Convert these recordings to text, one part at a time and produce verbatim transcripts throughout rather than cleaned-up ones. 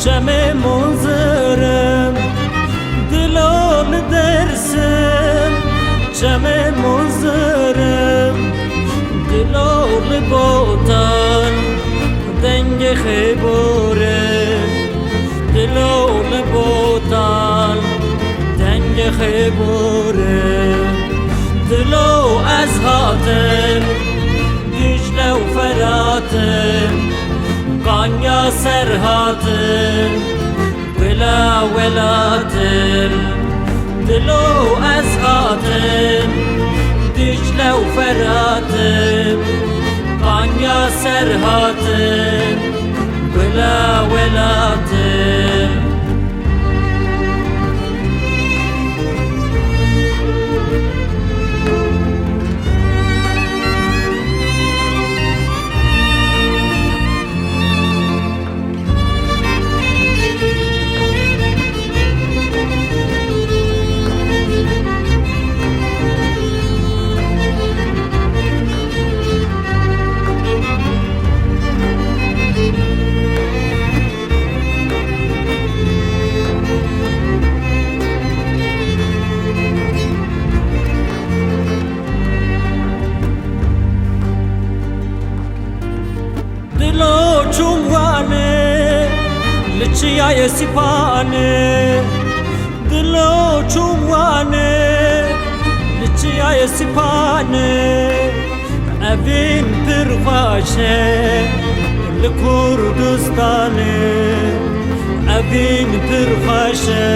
Çemê Munzirim, dilo li Dersim, çemê Munzirim, dilo li Botan, dengê Xêborim, dilo li Botan, dengê Xêborim, dilo ez hatim. Dicle û Feratim, Kanya Serhatim, gula welatim, dilo ez hatim. Dicle û Feratim, Kanya Serhatim, gula welatim. Dilo çûm Wanê, li çiyayê Sîpanê. Dilo çûm Wanê, li çiyayê Sîpanê. Evîn pir xweş e li Kurdistanê, evîn pir xweş e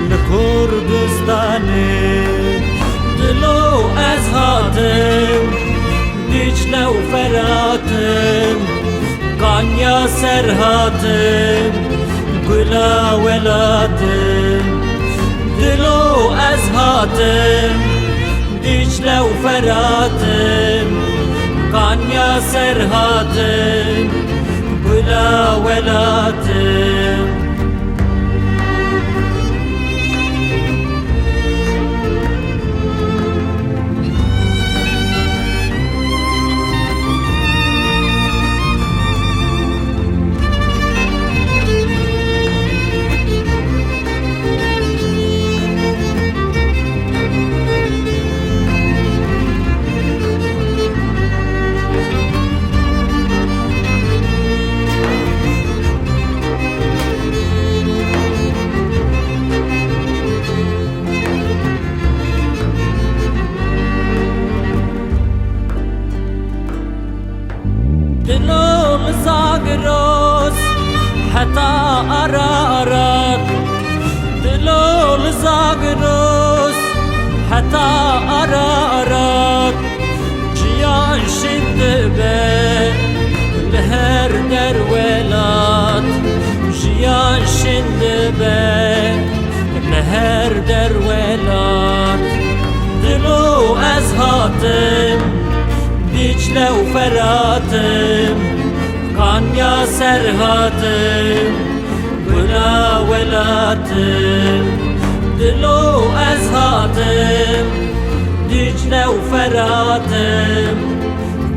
li Kurdistanê. Dilo ez hatim, Dicle û Feratim, Kanya Serhatim, gula welatim. Dilo ez hatim, Dicle û Feratim, Kanya Serhatim, gula welatim. Dilo li Zagros heta Ararat, dilo li Zagros heta Ararat, jiyan şîn dibe li her der welat, jiyan şîn dibe li her der welat. Dilo ez hatim, Dicle û Feratim, Kanya Serhatim, gula welatim. Dilo ez hatim, Dicle û Feratim,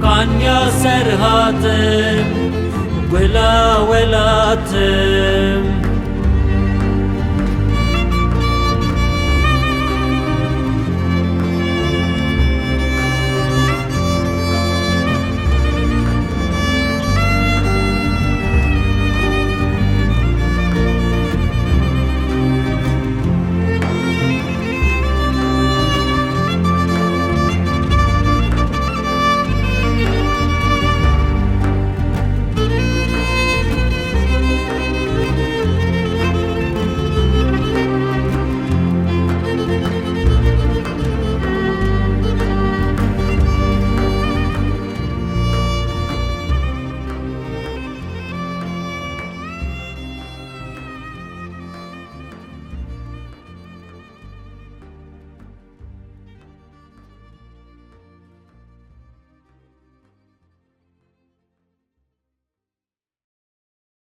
Kanya Serhatim, gula welatim.